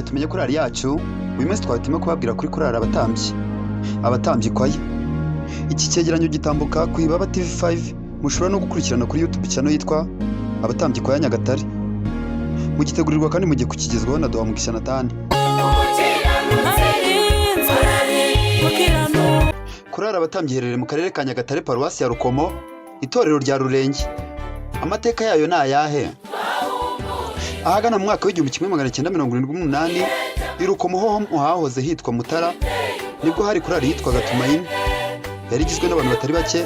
Menya Tumenye korali yacu. Uyu munsi twari turimo kubabwira kuri korali Abatambyi, Abatambyi Choir. Iki cyegeranyo gitambuka ku Ibaba TV 5, mushobora no gukurikirana kuri YouTube channel yitwa Abatambyi Choir Nyagatare. Mugitegurirwa kandi mugiye kukigezwaho na Duhamugisha Natani. Ararinzwe gukiranuka. Korali Abatambyi iherereye mu karere ka Nyagatare, paruwasi ya Rukomo, itorero rya Rurenge. Amateka yayo ni ayahe? Ahagana mu mwaka w'1978, i Rukomo ho mu hahoze hitwa Mutara, nibwo hari korali yitwaga Tumayini. Yari igizwe n'abantu batari bake,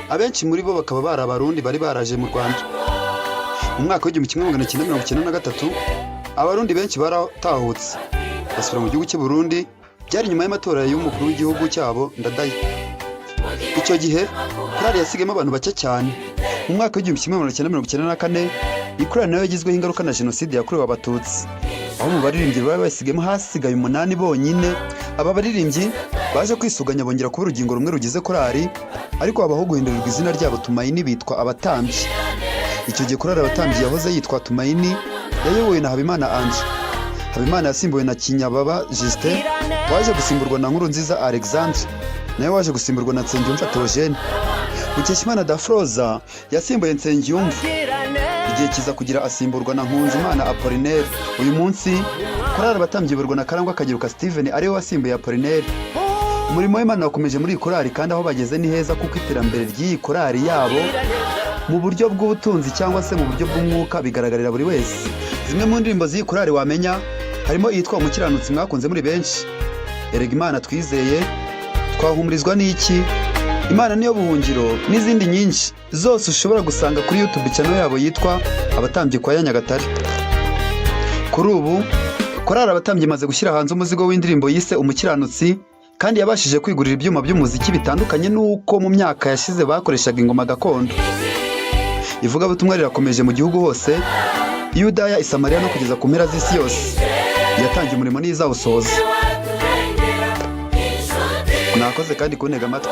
abenshi muri bo bakaba bari Abarundi bari baraje mu Rwanda. Mu mwaka w'1993, Abarundi benshi baratahutse, basubira mu gihugu cy'u Burundi. Byari nyuma y'amatora y'umukuru w'igihugu cyabo Ndadaye. Icyo gihe korali yasigayemo abantu bake cyane. Mu mwaka w'1994, iyi korali nayo yagizweho ingaruka na Jenoside yakorewe Abatutsi, aho mu baririmbyi bari basigayemo hasigaye umunani bonyine. Aba baririmbyi baje kwisuganya, bongera kuba urugingo rumwe rugize korali, ariko habaho guhindurirwa izina ryabo Tumayini, bitwa Abatambyi. Icyo gihe korali Abatambyi yahoze yitwa Tumayini yayobowe na Habimana Andre. Habimana yasimbuwe na Kinyababa Justin, waje gusimburwa na Nkurunziza Alexandre, nawe waje gusimburwa na Nsengiyumva Theogene. Mukeshimana Dafroza yasimbuye Nsengiyumva, igihe kiza kugira asimburwa na Nkunzimana Apollinaire. Uyu munsi korali Abatambyi iyoborwa na Karangwa Kageruka Steven, ariwe wasimbuye Apollinaire. Umurimo w'Imana wakomeje muri iyi korali, kandi aho bageze ni heza, kuko iterambere ry'iyi korali yabo mu buryo bw'ubutunzi cyangwa se mu buryo bw'umwuka bigaragarira buri wese. Zimwe mu ndirimbo z'iyi korali wamenya harimo iyitwa Umukiranutsi mwakunze muri benshi, Erega Imana Twizeye, Twahumurizwa n'Iki, Imana Niyo Buhungiro n'izindi nyinshi, zose ushobora gusanga kuri YouTube channel yabo yitwa Abatambyi Choir Nyagatare. Kuri ubu korali Abatambyi imaze gushyira hanze umuzigo w'indirimbo yise Umukiranutsi, kandi yabashije kwigurira ibyuma by'umuziki, bitandukanye n'uko mu myaka yashize bakoreshaga ingoma gakondo. Ivugabutumwa rirakomeje mu gihugu hose, i Yudaya, i Samariya no kugeza ku mpera z'isi yose. Yatangiye umurimo n'izawusohoza. Mwakoze kandi kuntega amatwi.